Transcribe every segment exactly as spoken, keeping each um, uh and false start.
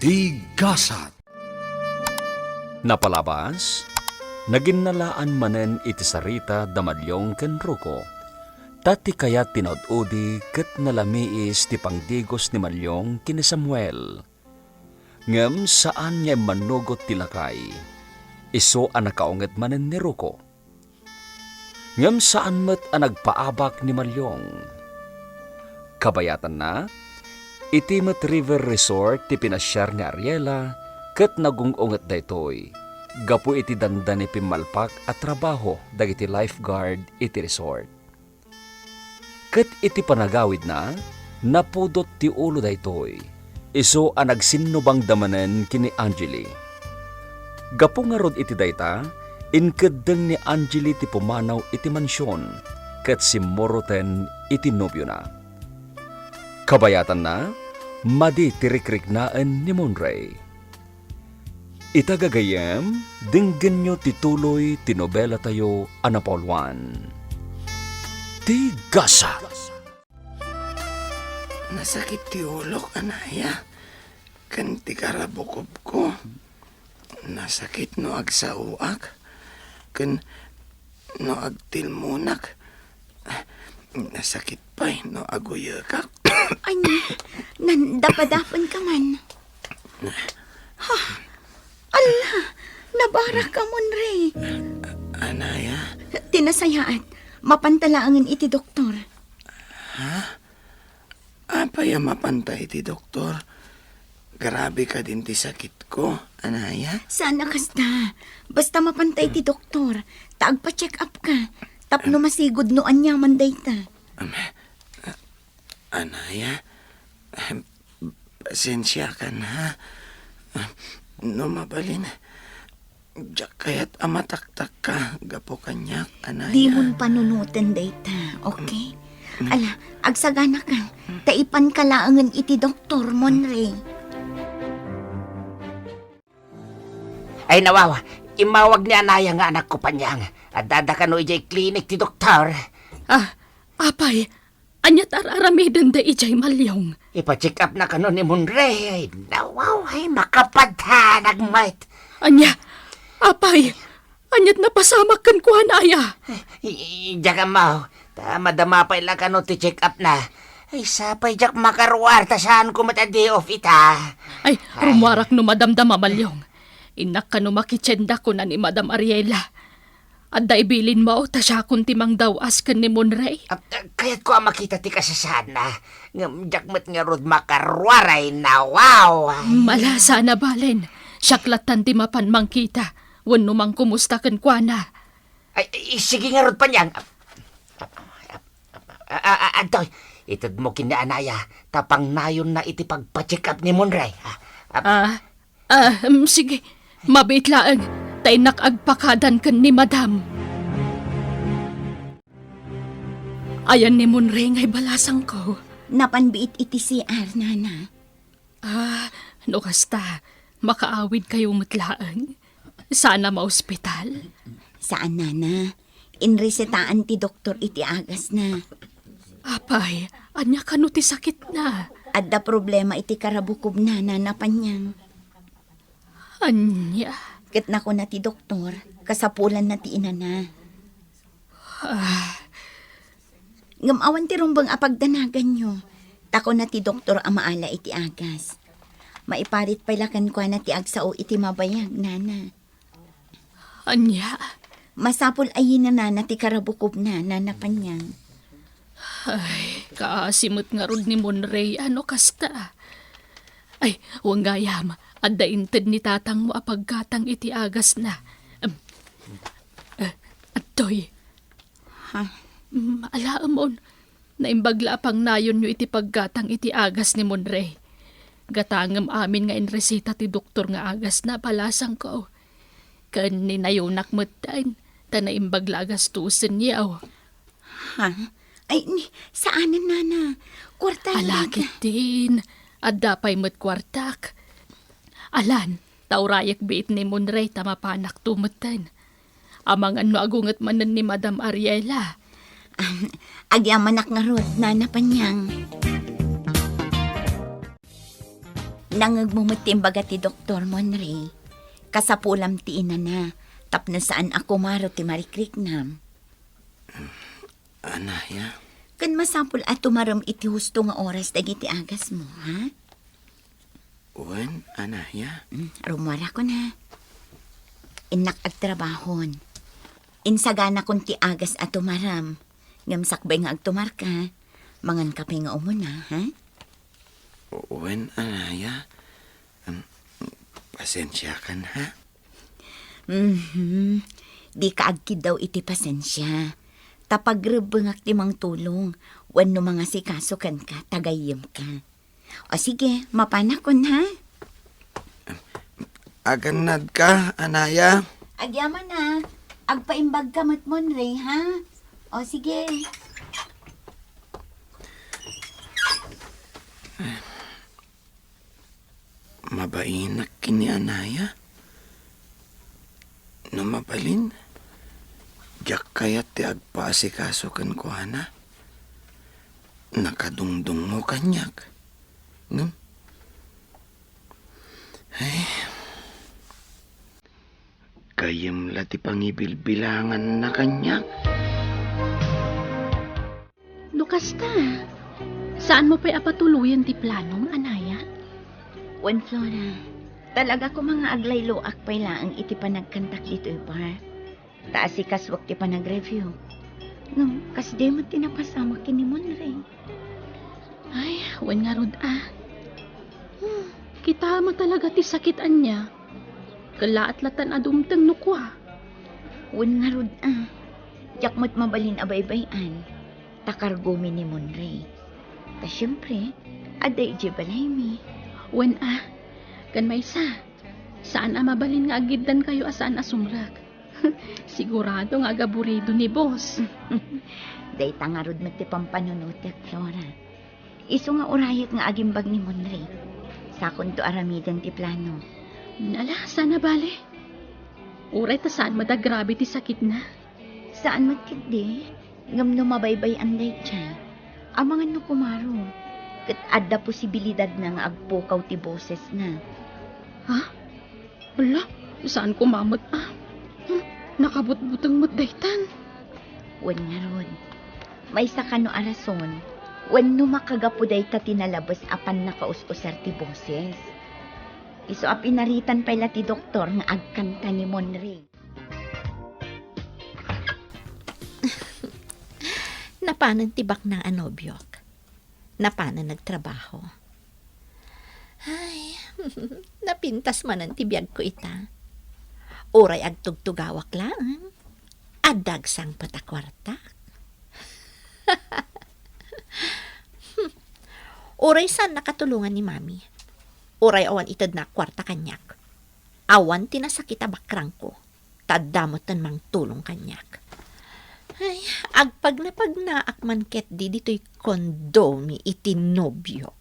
Ti gasat. Napalabas, naginnalaan manen iti sarita da Maliong ken Ruko. Ta ti kayat ti naud-udi ket nalamiis ti pangdigos ni Maliong ken ni Samuel. Ngem saan nga immannugot ti lakay. Isu a nakaunget manen ni Ruko. Ngem saan met a nagpaabak ni Maliong. Kabayatanna, iti met River Resort ti pinasiar ni Ariela ket nagung-unget daytoy gapu iti dandani pimmalpak a trabaho dagiti lifeguard iti resort. Ket iti panagawidna, napudot ti ulo daytoy. Isu a nagsinnubangda manen ken ni Angeli. Gapu ngarud iti dayta, inkeddeng ni Angeli ti pumanaw iti mansion ket simmuroten iti nobiona. Kabayatanna, madi ti rikriknaen ni Monray. Ita gagayyem, denggenyo ti tuloy ti nobelatayo a napauluan, Ti Gasa. Nasakit ti ulok, anaya, ken ti karabukobko. Nasakit no agsaoak, ken no agtilmonak. Nasakit pay no aguyekak. Ania, nandapadapen ka man. Ha? Ala, nabarak ka, Monray. Anaya? Ti nasayaat, mapanta laengen iti doktor. Ha? Apay a mapanta iti doktor? Grabe kadin ti sakitko, anaya? Saan a kasta. Basta mapanta iti doktor, ta agpa-check up ka. Tapno masigud no aniaman dayta. Am, a-, anaya? Em, pasensiakan, ha? No mabalin, diak kayat a mataktakka gapu kaniak, anaya. Dimon panunoten dayta, okay? Mm. Ala, agsagana ka. Ta ipan ka laengen iti doktor, Monray. Ay, nawaw, immawag ni anaya nga anakko, Panyang. Addada kano idiay klinik ti doktor. Ah, apay, ania ti ar-aramidenda idiay, Maliong? Ipa-check up na kano ni Monray. Ay, nawaw, ay, makapadanag met. Ania? Apay, ania ti napasamak kenkuana, aya? I-, i-, diak ammo. Ta madama pay la kano ti check up na. Ay, sapay diak makaruar ta saanko met a day off ita. Ay, ay, rumuarak no madamdama, Maliong. Innak kano makitsendak, kuna ni Madam Ariela. Adda ibilinmo ta siakon ti mangdaw-as ken ni Monray? Ah, ah, kayatko a makita ti kasasaadna. Ngem diak met ngarud makaruar, ay nawaw. Malasa na balen. Siak lattan ti mapan mangkita wenno mangkumusta kenkuana. Ay, ay, sige ngarud, Panyang. A, a, a, adtoy, itedmo ken ni anaya, ta pangnayonna iti pagpa-check up ni Monray. Ah, ah, Ah, em, sige. Mabiit laeng, ta innak agpakadan ken ni Madam. Ayan ni Monray nga ibalasangko. Napan biit iti C R, nana. Ah, no kasta, makaawidkayo met laeng. Saan a maospital? Saan, nana. Inresetaan ti doktor iti agasna. Apay, ania kano ti sakitna? Adda problema iti karabukobna, nana Panyang. Ania? Ket nakuna ti doktor, kasapulanna ti inana. Ah. Ngem awan ti rumbeng a pagdanaganyo. Ta kuna ti doktor a maala iti agas. Maiparit pay la kenkuana ti agsao iti mabayag, nana. Ania? Masapul a yinanana ti karabukobna, nana Panyang. Ay, kaasi met ngarud ni Monray, no kasta. Ay, wen gayam, adda inted ni tatangmo a paggatang iti agasna. Em, eh, adtoy. Ha? Mm, alaemon, naimbag la a pangnayonyo iti paggatang iti agas ni Monray. Gatangem amin nga inreseta ti doktor nga agasna, balasangko. Ken ni nayonak metten, ta naimbag la a gastusenyo. Ha? Ay, ni, saanen, nana. Kuarta. Ala, ketdin. Adda pay met kuartak. Alan, ta urayek biit ni Monray ta mapanakto metten. Amangan no agunget manen ni Madam Ariela. Ah, agyamanak ngarud, nana Panyang. Nangngegmo met ti imbaga ti doktor, Monre. Kasapulam ti inana, tapno saan a kumaro ti marikriknam. Anaya? Ken masapul a tumarem iti husto nga oras dagiti agasmo, ha? Wen, anaya? Mm, rummuarakon, ha? Innak agtrabahon. Insaganakon ti agas a tumarem. Ngem sakbay nga agtumarka, manganka pay nga umuna, ha? Wen, anaya? Em, pasensiakan, ha? Mhm. Dika agkiddaw iti pasensia. Ta pagrebbengak ti mangtulong, wenno mangasikaso kenka, ta gayyemka. O sige, mapanakon, ha? Agannadka, anaya? Agyamanak. Agpaimbagka met, Monre, ha? O sige. Mabainak ken ni anaya. No mabalin, diak kayat ti agpaasikaso kenkuana. Nakadungdungngo kaniak. Ngem, ay, gayyem la ti pangibilbilanganna kaniak. No kasta, saanmo pay a patuloyen ti planom, anaya? Wen, Flora, talaga koma nga aglayloak pay laeng iti panagkantak ditoy bar. Ta asikasuak ti panagreview. Ngem, kasdi met ti napasamak ken ni Monre. Ay, wen ngarud a. Hmm, kita mo talaga ti sakit ania. Kellaat latan a dumteng no kua. Wen ngarud a. Diak met mabalin a baybay-an. Ta kargomi ni Monre. Ta siempre, adda idiay balaymi. Wen a. Ken maysa, saan a mabalin nga agiddankayo a saan a sumrek. Sigurado nga agaburido ni boss. Dayta ngarud met ti pampanunotek, Flora. Isu nga urayek nga agimbag ni Monre. Sakonto aramiden ti plano. Ala, saan a bale. Uray ta saan met a grabe ti sakitna. Saan met ketdi, ngem no mabaybay-an daydiay, amangan no kumaro, ket adda posibilidadna nga agpukaw ti bosesna. Ha? Ala, saan koma met a. Hmm, nakabutbuteng met daytan. Wen ngarud, maysa kano a rason, wenno makagapu dayta ti nalabes a pannakaus-usar ti boses. Isu a pinaritan pay la ti doktor nga agkanta ni Monre. Napanen ti baknang a nobiok. Napanen nagtrabaho. Ay, napintas manen ti biagko ita. Uray agtugtugawak laeng, adda agsangpet a kuartak. Uray saan nakatulongan ni Mami. Uray awan itedna a kuarta kaniak. Awan ti nasakit a bakrangko. Ta adda metten mangtulong kaniak. Ay, agpagnapagnaak man ketdi ditoy kondomi iti nobiok.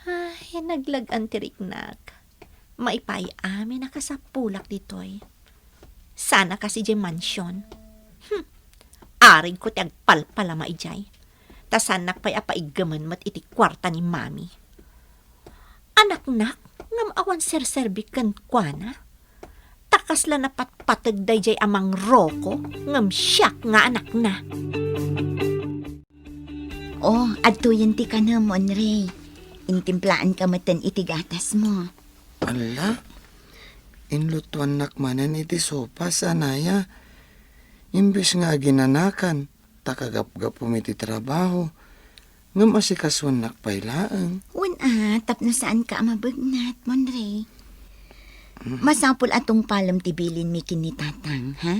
Ay, naglag-an ti riknak. Maipaay amin a kasapulak ditoy. Saan a kas idiay mansion. Hmm. Aregko ti agpalpalama idiay. Ta saannak pay a paiggemen met iti kuarta ni Mami. Anaknak, ngem awan serserbi kenkuana. Ta kasla napatpateg daydiay a mangroko, ngem siak nga anakna. O, adtoyen ti kanem, Monre. Intimplaanka metten iti gatasmo. Alla, inlutuannak manen iti sopas, anaya. Imbes nga aginanakan, ta kagapgapum iti trabaho, ngem asikasuennak pay laeng. Wen a, tapno saanka a mabegnat, Monre. Hmm. Masapul a tungpalem ti bilinmi ken ni Tatang, ha?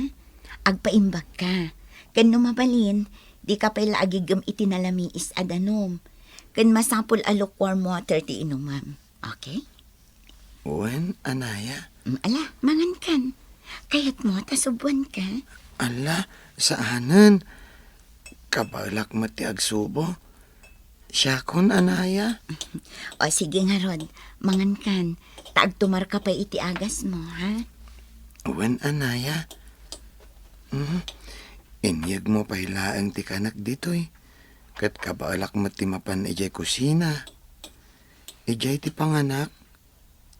Agpaimbagka. Ken no mabalin, dika pay la agiggem iti nalamiis a danum. Ken masapul a lukewarm water ti inumem. Okay? Wen, anaya? Mm, ala, mangankan. Kayatmo ta suboanka? Ala, saanen. Kabaelak met ti agsubo. Siakon, anaya? O, sige ngarud, mangankan. Ta agtumarka pay iti agasmo, ha? Wen, anaya? Mhm. Inyegmo pay laeng ti kanek ditoy. Ket kabaelak met ti mapan idiay kusina. Idiay ti panganak,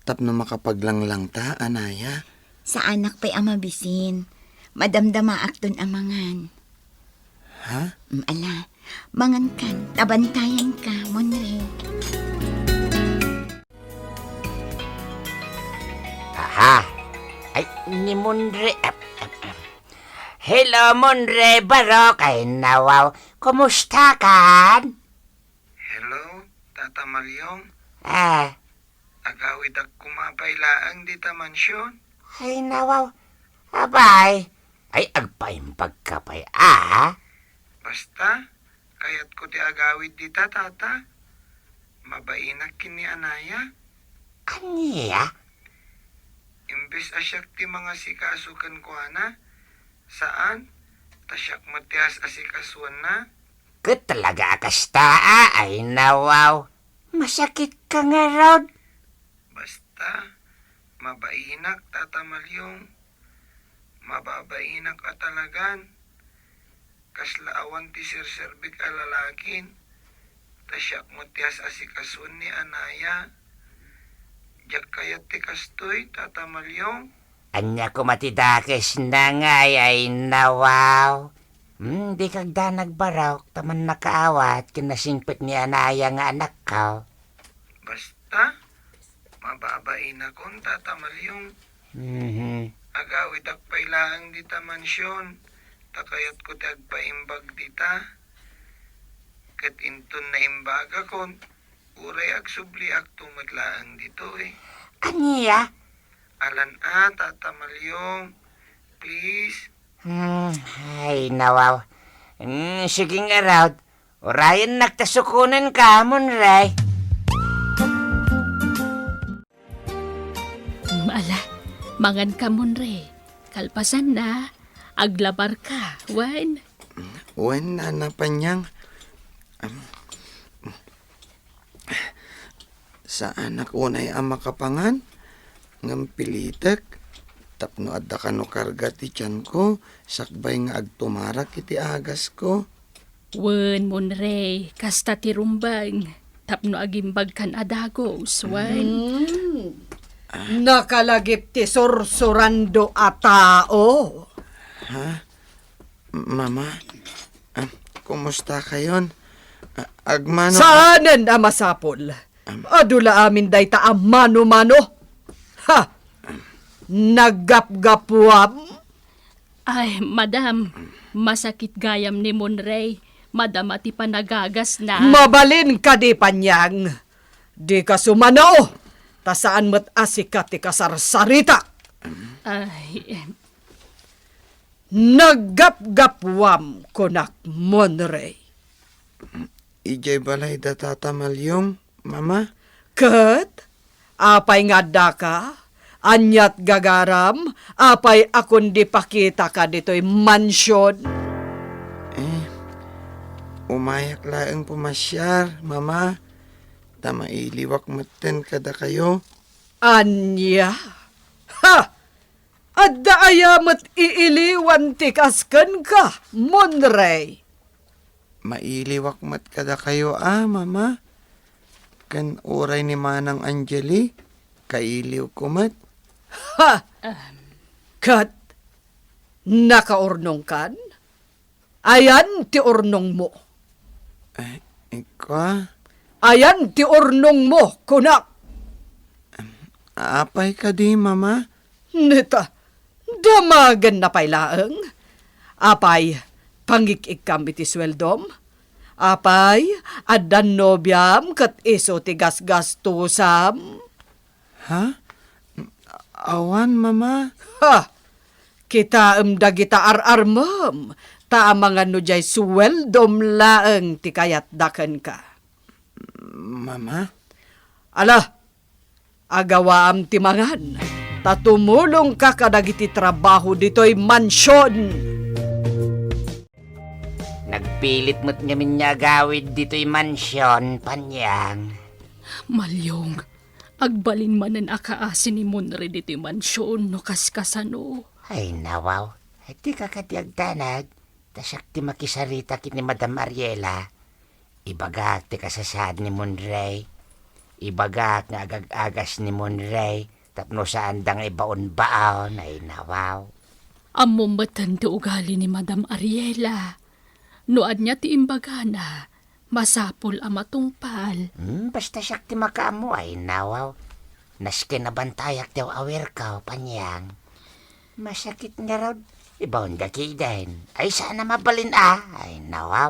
tapno makapaglanglangta, anaya. Saanak pay a mabisin. Madamdamaakton a mangan. Ha? Mm, ala, mangankan, ta bantayanka, Monre. Aha. Ay, ni Monre. Ap, ap, ap. Hello, Monre, barok. Ay, nawaw. Kumusta kan? Hello, Tata Malyong. Ah. Agawidak koma pay laeng dita mansion. Ay, nawaw. Abay. Ay, agpaimbag ka pay, ah? Basta, kayatko ti agawid dita, Tata. Mabainak ken ni Anaya. Ania? Imbes a siak ti mangasikaso kenkuana, saan, ta siak met ti as-asikasuanna. Ket talaga a kasta, a? Ay, nawaw. Masakit ka ngarud. Basta, mabainak, Tata Malyong. Mababainak a talagan. Kasla awan ti serserbik a lalakin. Ta siak met ti as-asikasuan ni Anaya. Diak kayat ti kastoy, Tata Malyong. Ania koma ti dakes na ngay, ay nawaw. Hmm, dika agdanag barok, ta mannakaawat ken nasingpet ni Anaya nga anakko. Basta, mababainakon, Tata Malyong. Mhm. Agawidak pay laeng dita mansion, ta kayatko ti agpaimbag dita. Ket inton naimbagakon, uray agsubliakto met laeng ditoy. Ania? Alan a, Tata Malyong. Please. Hmm, ay, nawaw. Hmm, sige ngarud. Urayennak ta sukonenka, Monre. Hmm, ala, manganka, Monre. Kalpasanna, aglabarka, wen? Wen, Nana Panyang. Am, saanak unay a makapangan, ngem pilitek. Tapno adda kano karga ti tianko, sakbay nga agtumarak iti agasko. Wen, Monre, kasta ti rumbeng, tapno agimbagkan a dagus, wen? Hmm. Nakalagip ti sursurando a tao. Ha? Mama? Ah, kumusta kayon? Ah, agmano. Saanen a masapul. Am- Adu la amin dayta a mano-mano. Ha? Naggapgapuam? Ay, madam, masakit gayam ni Monre. Madama ti panagagasna. Mabalin kadi, Panyang. Dika sumano, ta saan met a sika ti kasarsarita. Ay. Naggapgapuam, kunak, Monre. Idiay balay da Tata Malyong, Mama. Ket, apay nga addaka? Aniat gagaram? Apay a kundi pakitaka ditoy mansion? Eh, umayak laeng pumasiar, Mama. Ta mailiwak metten kadakayo. Ania? Ha! Adda aya met iiliwan ti kas kenka, Monre? Mailiwak met kadakayo a, Mama. Ken uray ni Manang Angeli, kailiwko met. Ha! Ket nakaurnongkan? Ayan ti urnongmo. Ay, ikwa? Ayan ti urnongmo, kunak. Apay kadi, Mama? Neta, damagenna pay laeng. Apay, pangik-ikkam iti sueldom? Apay, addan nobiam ket isu ti gasgastusam? Ha? Awan, Mama. Ha! Kitaem dagita ar-armem, ta amangan no diay sueldom laeng ti kayatda kenka. Mama? Ala, agawaam ti mangan, ta tumulongka kadagiti trabaho ditoy mansion. Nagpilit met ngamin nga agawid ditoy mansion, Panyang. Malyong, agbalin manen a kaasi ni Monre ditoy mansion no kaskasano. Ay, nawaw. Ay, dika kadi agdanag. Ta siak ti makisarita ken ni Madam Ariela. Ibagak ti kasasaad ni Monray. Ibagak nga agag-agas ni Monray tapno saanda nga ibaon-baon. Ay, nawaw. Ammom metten ti ugali ni Madam Ariela. No ania ti imbagana, masapul a matungpal. Hmm, basta siak ti makaammo. Ay, nawaw. Nasken a bantayak ti aw-awirko, Panyang. Masakit ngarud. Ibaon da kiden. Ay, saan a mabalin a. Ay, nawaw.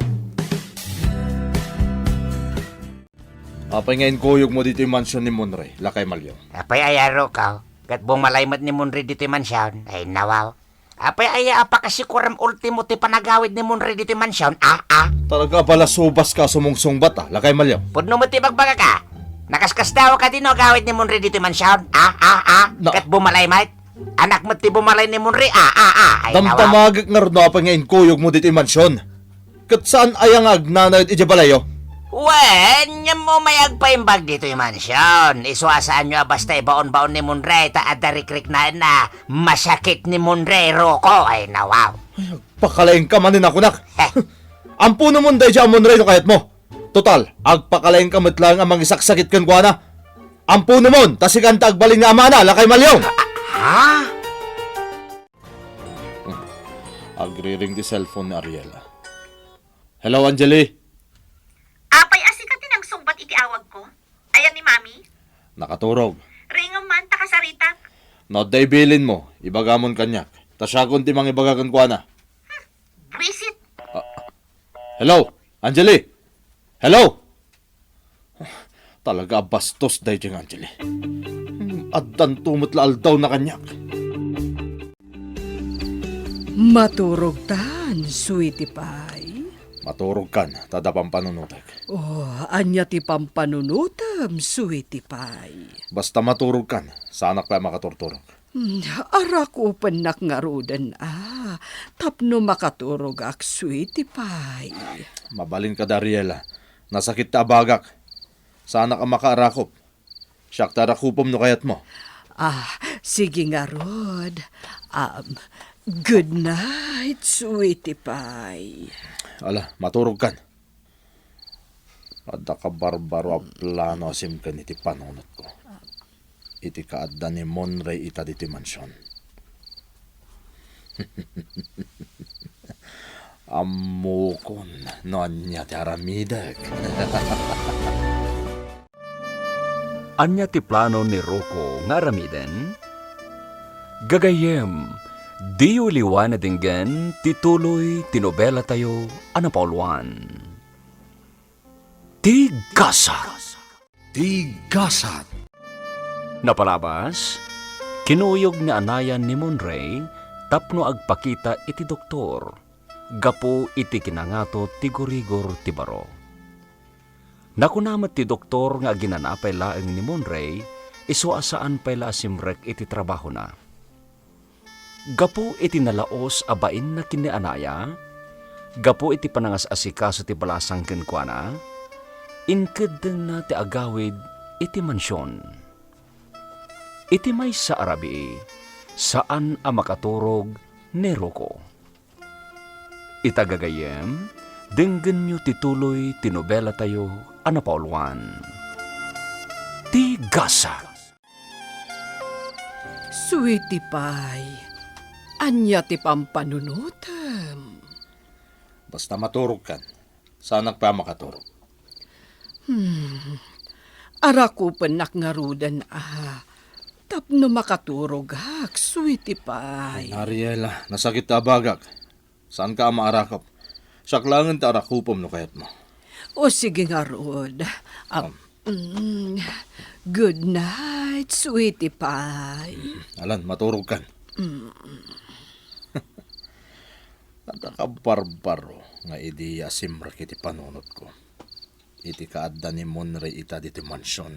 Apay nga inkuyogmo ditoy mansion ni Monray, Lakay Malyong? Apay aya, Rocco? Ket bumalay met ni Monray ditoy mansion. Ay, nawaw. Apay aya a pakasikuram ultimo ti panagawid ni Monray ditoy mansion? Ah, ah. Talaga a balasubas ka sumungsungbat, ah, Lakay Malyong. Pudno met ti bagbagak, ah. Nakaskasdaaw kadi no agawid ni Monray ditoy mansion? Ah, ah, ah. Na- Ket bumalay met. Anak met ti bumalay ni Monray, ah, ah, ah. Ay, nawaw. Damdamagek ngarud no apay nga inkuyogmo ditoy mansion. Ket saan aya nga agnanayon idiay balayyo? Wen, ngem umay agpaimbag ditoy mansion. Isu a saanyo a basta ibaon-baon ni Monray ta adda rikriknaenna. Masakit ni Monray, Rocco. Ay, nawaw. Ay, agpakalaingka manen a kunak. Heh. Ampunomon daydiay a Monray no kayatmo. Total, agpakalaingka met laeng a mangisaksakit kenkuana. Ampunomon, ta sika ti agbalin nga amana, Lakay Malyong. Ah, ha? Agriring ti cellphone ni Ariela. Hello, Angeli. Apay, a sika ti nangsungbat iti awagko? Ayan ni Mami? Nakaturog. Ringem man, ta kasaritak. No adda ibilinmo, ibagamon kaniak. Ta siakon ti mangibaga kenkuana. Buisit. Ah, hello, Angeli. Hello. Talaga a bastos daydiay nga Angeli. Hmm, addanto met la aldawna kaniak. Maturogtan, sweetie pie. Maturogkan, ta adda pampanunotek. Oh, ania ti pampanunotem, sweetie pie? Basta maturogkan, saanak pay a makaturturog. Hmm, arakupennak ngaruden a, tapno makaturogak, sweetie pie. Mabalin kada, Ariela. Nasakit ti abagak. Saanak a makaarakop. Siak ti arakupem no kayatmo. Ah, sige ngarud. Um, good night, sweetie pie. Ala, maturogkan. Adda kabarbaro a plano a simken iti panunotko. Iti kaadda ni Monray ita ditoy mansion. Ammokon no ania ti aramidek. Ania ti plano ni Rocco nga aramiden? Gagayyem, diyo liwan a denggen ti tuloy ti nobelatayo a napauluan. Ti Gasat. Ti Gasat. Napalabas, kinuyog ni anayan ni Monray tapno agpakita iti doktor gapu iti kinangato ti gurigor ti baro. Nakuna met ti doktor nga aginana pay laeng ni Monray isu a saan pay la a simrek iti trabahona. Gapu iti nalaos a bainna ken ni anaya, gapu iti panangas-asikaso ti balasang kenkuana, inkeddengna ti agawid iti mansion. Iti maysa a rabii, saan a makaturog ni Rocco. Ita gagayyem, denggenyo ti tuloy ti nobelatayo a napauluan, Ti Gasat. Sweetie pie, ania ti pampanunotem? Basta maturogkan, saanak pay a makaturog. Hmm. Arakupennak ngaruden a, tapno makaturogak, sweetie pie. Ay, Ariela, nasakit ti abagak. Saanka a maarakop. Siak laengen ti arakupem no kayatmo. O, sige ngarud. Ah, mm, good night, sweetie pie. Mm, alan, maturogkan. Mm. Adda kabarbaro nga idi a simrek iti panunotko. Iti kaadda ni Monray ita ditoy mansion.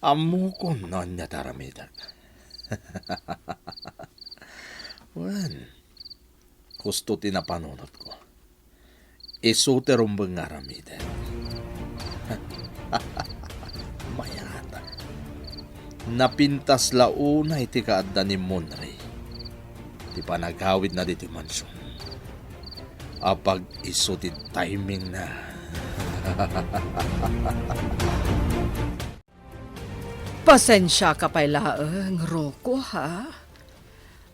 Ammokon no ania ti aramidek. Wen, husto ti napanunotko. Isu ti rumbeng nga aramidek. Mayat. Napintas la unay ti kaadda ni Monray ti panagawidna ditoy mansion. Apag isu ti timingna. Pasensiaka pay laeng, Rocco, ha?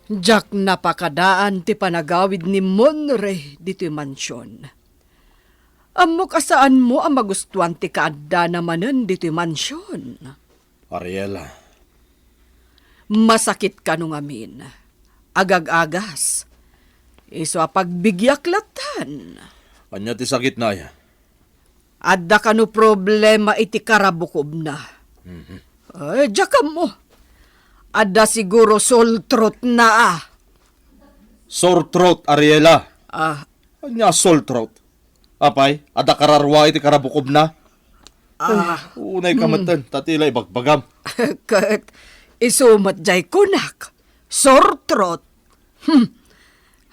Diak napakadaan ti panagawid ni Monre ditoy mansion. Ammok a saanmo a magustuan ti kaaddana manen ditoy mansion. Ariela. Masakit kano ngamin. Agag-agas. Isu a pagbigiak lattan. Ania ti sakitna aya? Adda kano problema iti karabukobna? Mhm. Ay, diak ammo. Adda siguro sore throat na, ah. Sore throat, Ariela. Ah. Ania sore throat? Apay, adda kararua iti karabukobna? Ah. Unay ka metten, ta ti la ibagbagam. Ket isu met jay kunak, sore throat. Hmm.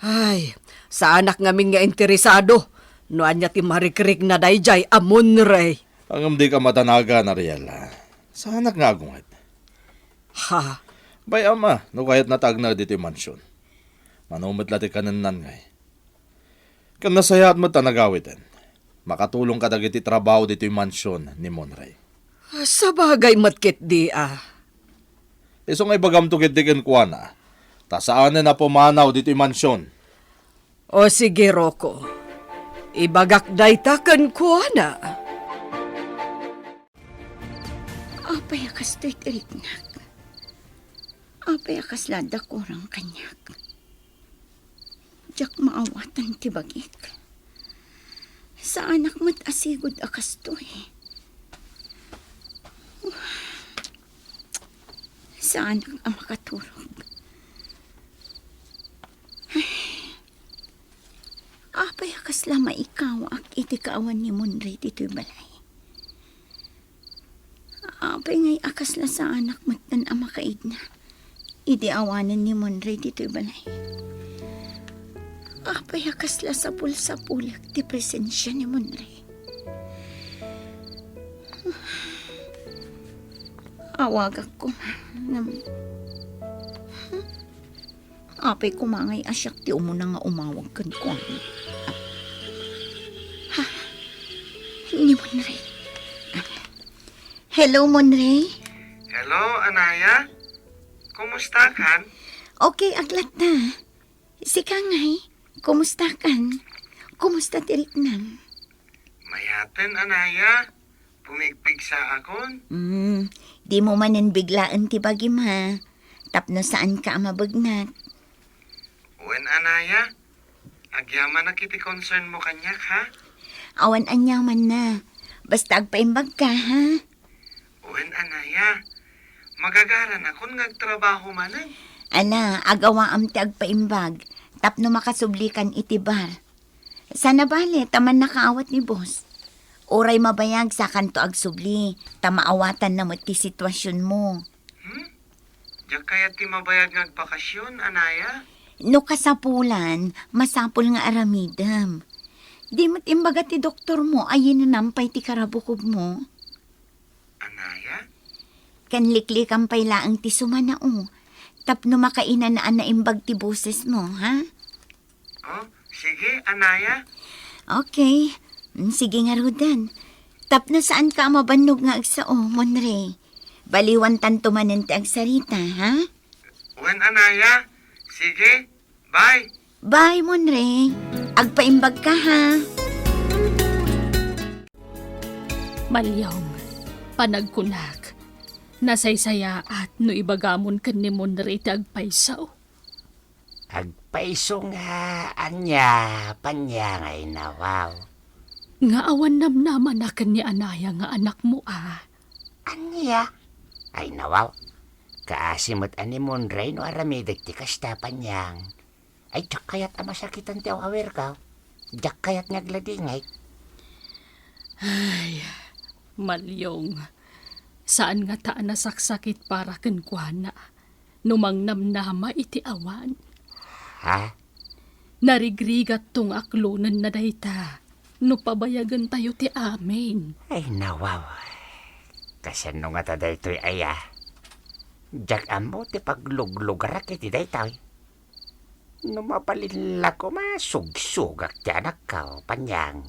Ay, saanak ngamin nga interesado no ania ti marikrikna dayjay a Monre. Ngem dika madanagan, Ariela. Saanak nga agunget. Ha? Bay-am a, no kayatna ta agna ditoy mansion. Mano met la ti kanennan ngay. Ken nasayaat met ta nagawiden. Makatulong kadagiti trabaho ditoy mansion ni Monre. Sabagay met ketdi, ah. Isu nga ibagamto ketdi kenkuana, ta saanen a pumanaw ditoy mansion. O sige, Rocco. Ibagak dayta kenkuana. Apay a kastoy ti riknak? Apay a kasla adda kurang kaniak? Diak maawatan ti bagik. Saanak met a sigud a kastoy. Saanak a makaturog. Apay a kasla maikawak iti kaawan ni Monre ditoy balay? Apay ngay a kasla saanak metten a makaidna idi awanen ni Monre ditoy balay? Apay a kasla sapulsapulek ti presensia ni Monre? Awagak koma, ngem, apay koma ngay a siak ti umuna nga umawag kenkuana? Ha? Ni Monre. Hello, Monre. Hello, Anaya. Kumusta kan? Okay, aglatta. Sika ngay, kumusta kan? Kumusta ti riknam? Mayaten, Anaya. Pumigpigsaakon. Mm, dimo manen biglaen ti bagim, ha? Tapno saanka a mabegnak. Wen, Anaya, agyamanak iti concern mo kaniak, ha? Awan aniamanna. Basta agpaimbagka, ha? Wen, Anaya, magagaranakon nga agtrabaho manen. Ala, agawaam ti agpaimbag tapno makasublikan iti bar. Saan a bale ta mannakaawat ni boss. Uray mabayag, sakanto agsubli, ta maawatanna met ti situasionmo. Hmm? Diak kayat ti mabayag nga agbakasyon, Anaya? No kasapulan, masapul nga aramidem. Di met imbaga ti doktormo a yinanam pay ti karabukobmo? Anaya? Ken liklikam pay laeng ti sumanao, tapno makainanaan naimbag ti bosesmo, ha? Oh, sige, Anaya. Okay. Mm, sige ngaruden. Tapno saanka a mabannog nga agsao, Monre. Baliwantanto manen ti agsarita, ha? Wen, Anaya. Sige. Bye. Bye, Monre. Agpaimbagka, ha? Malyong, panagkunak, nasaysayaat no ibagamon ken ni Monre ti agpayso. Agpayso nga ania, Panyang, ay nawaw? Nga awan namnamana ken ni Anaya nga anakmo a. Ania? Ay nawaw. Kaasi met a ni Monre no aramidek ti kasta, Panyang. Ay, diak kayat a masakitan ti aw-awirko. Diak kayat nga agladingit. Ay, Malyong, saan ngata a nasaksakit para kenkuana no mangnamnama iti awan. Ha? Narigrigatto nga aklonenna dayta no pabayagentayo ti amin. Ay, nawaw. Kasano ngata daytoy aya? Diak ammo ti pagluglugarak iti daytoy. No mabalin la koma, sugsugak ti anakko, Panyang.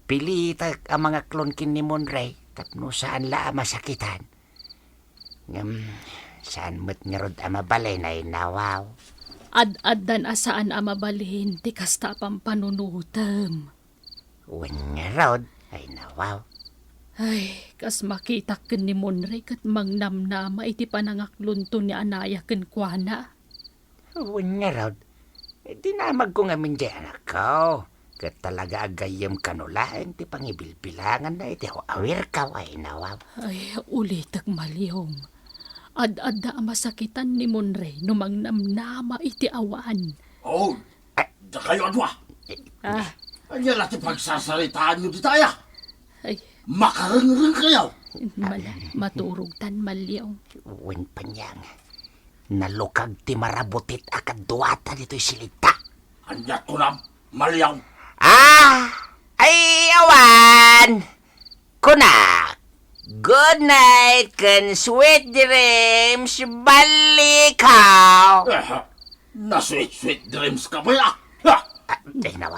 Pilitek a mangaklon ken ni Monray tapno saan la a masakitan. Ngem, saan met ngarud a mabalin, ay nawaw. Ad-addan a saan a mabalin ti kasta a pampanunotem. Wen ngarud, ay nawaw. Ay, kas makitak ken ni Monray ket mangnamnama iti panangaklonto ni anaya kenkuana. Wen ngarud, dinamagko ngamin diay anakko, ket talaga a gayyem kano laeng ti pangibilbilanganna iti aw-awirko, ay nawaw. Ay, ulitek, Malyong. Ad-adda a masakitan ni Monray no mangnamnama iti awan. Oh, dakayo a dua. Ah. Ania la ti pagsarsaritaanyo dita aya? Ay. Makarengreng kayo. Mala, maturog tan, Malyong. Wen, Panyang. Nalukag ti marabutit a kaduata ditoy silidta. Aniat kunam, Malyong? Ah! Ay, awan! Kunak, good night ken sweet dreams, Ballikaw! Eh, na-sweet, sweet dreams ka ba ya? Ha! Ah, ay, nawa.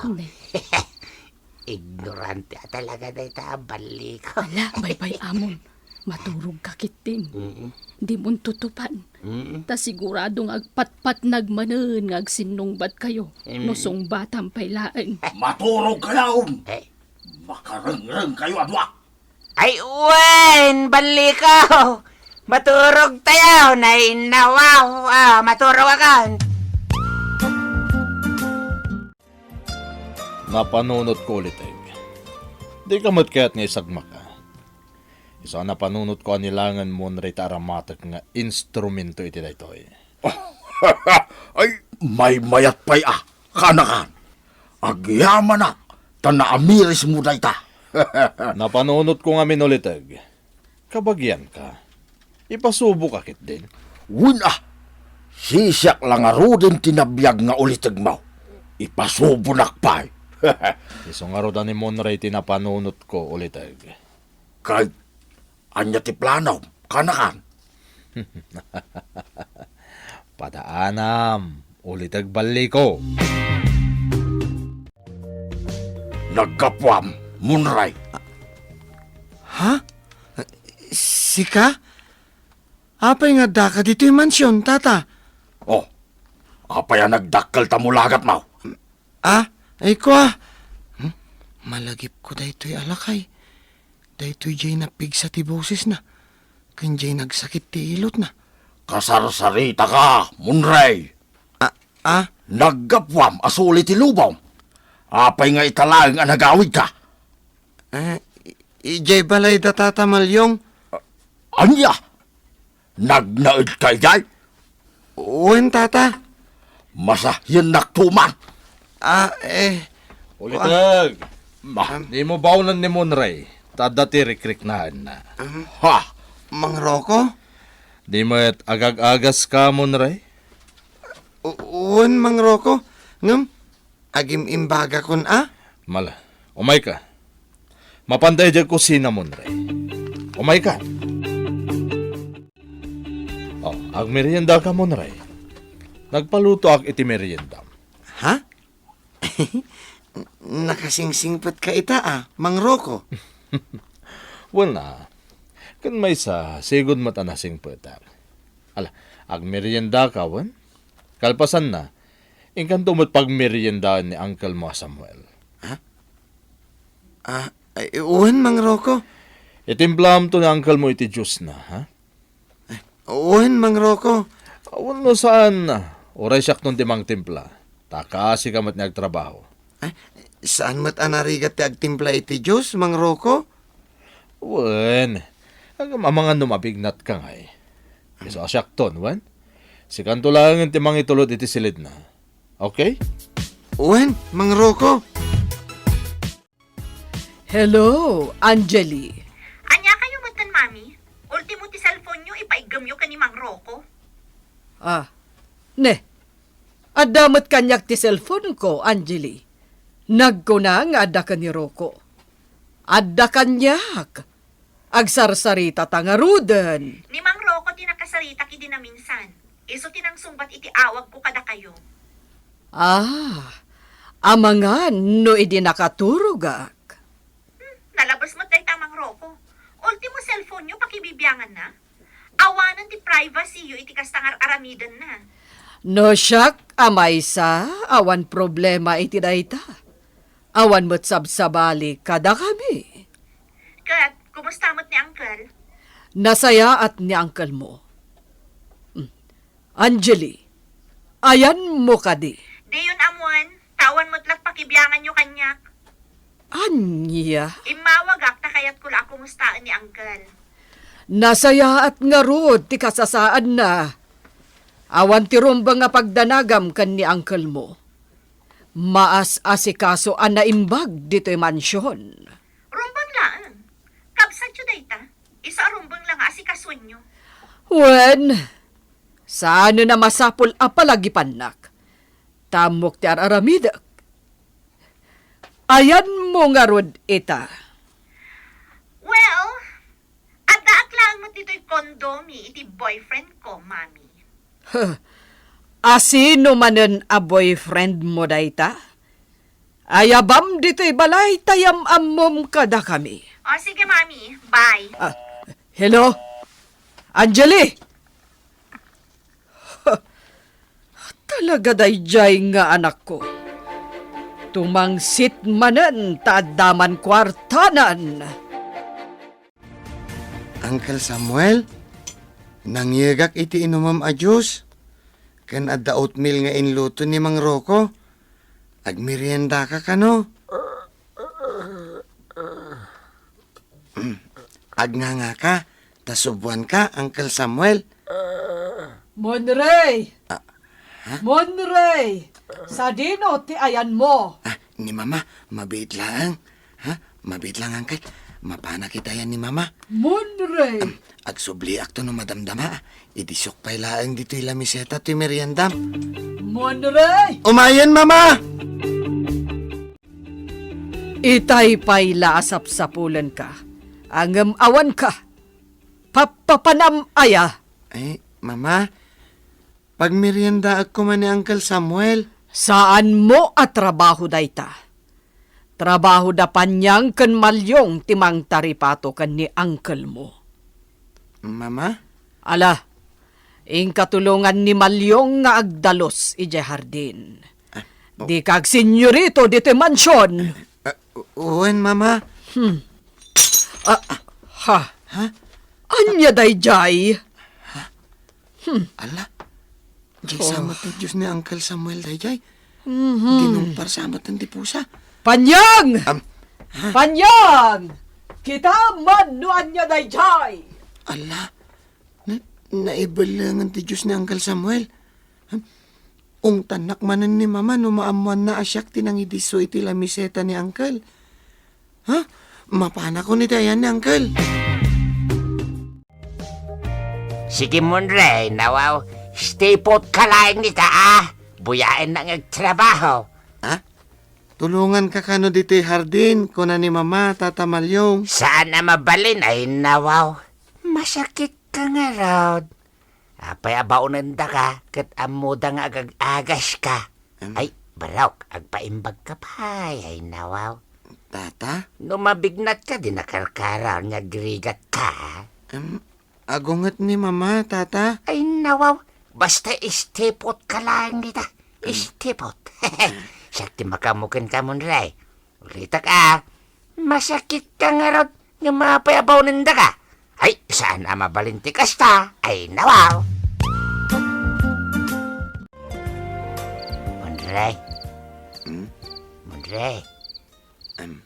Ignorante a talaga dayta a Ballikaw. Ala, baybay-amon. Maturog ka ketdin. Mm-mm. Dimon tutupan. Mm-mm. Ta sigurado nga agpatpatnag manen nga agsinnungbat kayo. Mm. No sungbatam pay laeng. Maturog kayo! Eh? Makarengreng kayo a dua! Ay, wen, Ballikaw! Maturog tayo, nay nawaw. Ah, maturog akon. Napanunotko, Uliteg. Dika met kayat nga isagmaka. Isu a napanunotko a ni laeng Monray ti aramatek nga instrumento iti daytoy. Ay, maymayat pay a, kaanakan. Agyamanak, ta naamirismo dayta. Napanunotko ngamin, Uliteg. Kabagianka. Ipasuboka ketdin. Wen a, sisiak la ngaruden ti nabiag nga ulitegmo. Ipasubonak pay. Isu ngarud a ni Monray ti napanunotko, Uliteg. Kay, ania ti planom, kaanakan? Padaanam, Uliteg Balliko. Naggapuam, Monray. Ha? Sika? Apay nga addaka ditoy mansion, tata? Oh, apay a nagdakkeltamo la gatmo? Ah, ay kua. Hmm? Malagipko daytoy a lakay. Daytoy diay napigsa ti bosesna, ken diay nagsakit ti ilotna. Kasarsaritaka, Monray. Ah, ah? Naggapuam a suli ti lubong. Apay nga ita laeng a nagawidka? Eh, i-, idiay balay da Tata Malyong. Ania? Nagnaedka idiay? Wen, Tata. Masahiennakto man. Ah, eh. Uliteg. Ma. Dimo baonen ni Monray. Ta adda ti rikriknaenna. Ha? Mang Rocco? Di met agag-agaska, Monray? U-, wen, Mang Rocco. Ngem, agim-imbagakon a? Mala. Umayka. Mapanda idiay kusina, Monray. Umayka. Oh, agmeriendaka, Monray. Nagpalutoak iti meriendam. Ha? Nakasingsingpetka ita a, Mang Rocco. Wen a, ken maysa, sigud met a nasingpetak. Ala, agmeriendaka wen? Kalpasanna, inkanto met pagmeriendaen ni uncle mo a Samuel. Ha? Ah, ay, wen, Mang Rocco. Itimplaamto ni uncle mo iti Diosna, ha? Ay, wen, Mang Rocco. Wen no saan, uray siakton ti mangtimpla. Ta kaasika met nga agtrabaho. Ay, saan met a narigat ti agtimpla iti Dios, Mang Rocco? Wen, agam-amangan no mabignatka ngay. Isu a siakton, wen? Sikanto laengen ti mangitulod iti silidna. Okay? Wen, Mang Rocco. Hello, Angeli. Ania kayo metten, Mami? Ultimo ti cellphone-yo, ipaiggemyo ken ni Mang Rocco. Ah, ne. Adda met kaniak ti cellphone-ko, Angeli. Nagkuna nga adda ken ni Rocco. Adda kaniak. Agsarsaritata ngaruden. Ni Mang Rocco ti nakasaritak idi naminsan. Isu ti nangsungbat iti awagko kadakayo. Ah, amangan no idi nakaturogak. Hmm, nalabes met dayta, Mang Rocco. Ultimo cellphone-yo, pakibibianganna. Awanen ti privacy-yo iti kasta nga ar-aramidenna. No siak a maysa, awan problema iti dayta. Awan met sabsabali kadakami. Ket, kumusta met ni Uncle? Nasayaat ni uncle-mo. Hmm. Angeli, ayanmo kadi? Diyon ammoen, ta awan met la pakibianganyo kaniak. Ania? Immawagak ta kayatko la a kumustaen ni Uncle. Nasayaat ngarud ti kasasaadna. Awan ti rumbeng a pagdanagam ken ni uncle-mo. Maas-asikaso a naimbag ditoy mansion. Rumbeng laeng. Kabsatyo dayta. Isu a rumbeng la nga asikasuenyo. Wen, saanen a masapul a palagipannak. Ta ammok ti ar-aramidek. Ayanmo ngarud ita? Well, addaak laeng met ditoy kondomi iti boyfriend ko, Mami. Huh. Asino manen a boyfriend-mo dayta? Ayabam ditoy balay ta yam-ammom kadakami. O, sige, Mami. Bye. Ah, hello? Angeli! Talaga daydiay nga anakko. Tumangsit manen ta adda man kuartanan. Uncle Samuel, nangyegak iti inumem a juice, ken adda oatmeal nga inluto ni Mang Rocco. Agmeriendaka kano? Agngangaka, ta subuanka, Uncle Samuel. Monrey! Ah, ha? Monrey! Sadino ti ayanmo? Ah, ni Mama, mabiit laeng. Ha? Mabiit lang, Uncle. Mapanak iti ayan ni Mama. Monrey! Em, agsubliakto no madamdama, ah. Idi siak pay laeng ditoy lamiseta ti meriendam. Monrey! Umayen, Mama! Itay pay la a sapsapulenka, ngem awanka. Papapanam aya? Ay, Mama, pagmeriendaek koma ni Uncle Samuel. Saanmo a trabaho dayta. Trabaho da Panyang ken Malyong ti mangtaripato ken ni uncle-mo. Mama? Ala, inka tulongan ni Malyong nga agdalus idiay hardin. Ah, oh. Dika agsenyorito ditoy mansion. Ah, wen, Mama. Hmm. Ah, ha? Ha? Ania daydiay? Hmm. Ala, diay sa met ti juice ni Uncle Samuel daydiay. Mhm. Dinumpar sa met ti pusa. Panyang! Am, ha? Panyang! Kitam man no ania daydiay. Ala, na-, naibellengen ti juice ni Uncle Samuel. Ungtannak manen ni Mama no maammoanna a siak ti nangidisso iti lamiseta ni Uncle. Ha? Mapanakon iti ayan ni Uncle. Sige, Monrey, nawaw, stay put ka laeng dita, ah. Buyaennak nga agtrabaho. Ha? Tulonganka kano ditoy hardin, kuna ni Mama, Tata Malyong. Saan a mabalin, ay nawaw. Masakit ka ngarud. Apay a baonendaka, ket ammoda nga agag-agaska. Em. Ay, barok, agpaimbagka pay, ay nawaw. Tata? No mabignatka, dina karkaraon nga agrigatka. Em, agunget ni Mama, Tata. Ay nawaw, basta stay put ka laeng dita. Em. Stay put. Siak ti makaammo kenka, Monrey. Ulitek, a, masakit ka ngarud nga apay a baonendaka. Ay, saan a mabalin ti kasta. Ay, nawaw. Monrey. Hmm? Monrey. Em.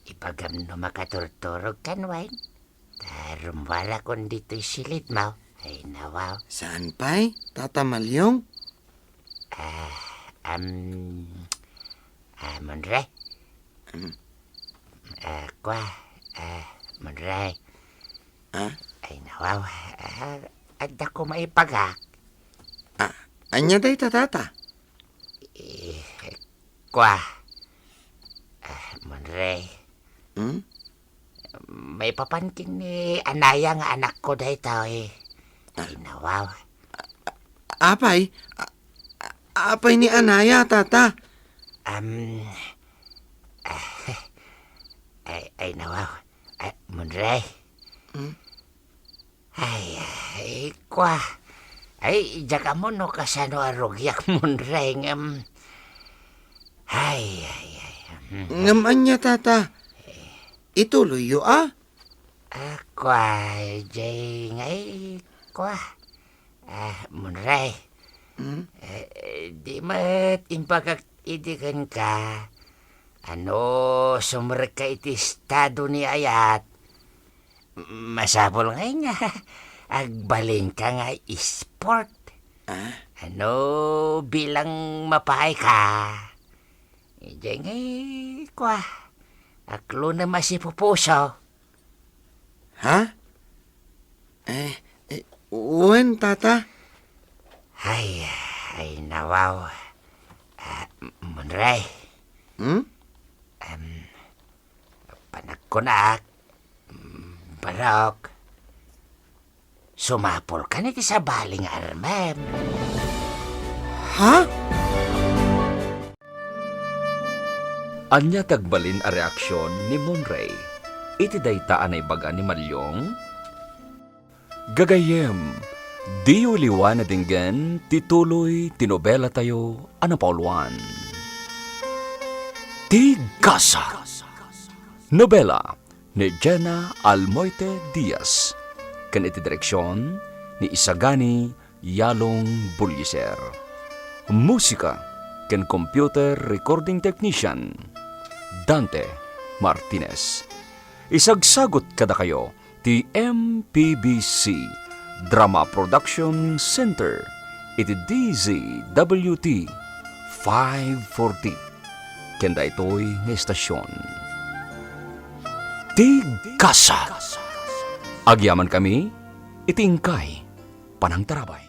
Ibagam no makaturturog kan wen. Ta rummuarakon ditoy silidmo. Ay, nawaw. Saan pay, Tata Malyong? Ah, am, ah, Monrey? Mm. Ah, kua, ah, Monrey. Ah? Ay, nawaw. Ah, adda ko maipagak. Ah, ania dayta, Tata? Eh, kua. Ah, Monrey. Hmm? Maipapan ken ni Anaya nga anakko daytoy. Ah. Ay, nawaw. Apay, a-, a-, Apay ni anaya, Tata? Am, ah, ay, ay, nawaw. Ah, Munray. Hmm? Ay, ay, kwa. Ay, diak ammo no kasano a rugiak, Munray, ngem. Ay, ay, ay. Hmm. Ngem ania, Tata? Ituloyyo, a? Ah, kwa, jay ngay, kwa. Ah, Munray. Hmm? Eh, di met imbagak idi kenka, ano, sumrekka iti estado ni ayat. Masapul ngay nga agbalinka nga sport. Ah? Ano, bilang mapaayka. Idiay ngay, kwa, aklonem a sipupuso. Ha? Eh, eh, wen, Tata. Ay, ay, nawaw. Ah, Munray. Hmm? Em, panagkunak, mm, Barok, sumapulkan iti sabali nga armem. Ha? Ania ti agbalin a reaksion ni Munray iti dayta a naibaga ni Malyong? Gagayyem, diyo liwan a denggen ti tuloy ti nobelatayo a napauluan, Ti Gasa. Nobela ni Jenna Almoite Diaz, ken iti direksion ni Isagani Yalong Buliser. Musika ken computer recording technician, Dante Martinez. Isagsagut kadakayo ti M P B C Drama Production Center iti D Z W T five forty. Ken daytoy nga estasion, Ti Gasa. Agyaman kami iti inkay panangtarabay.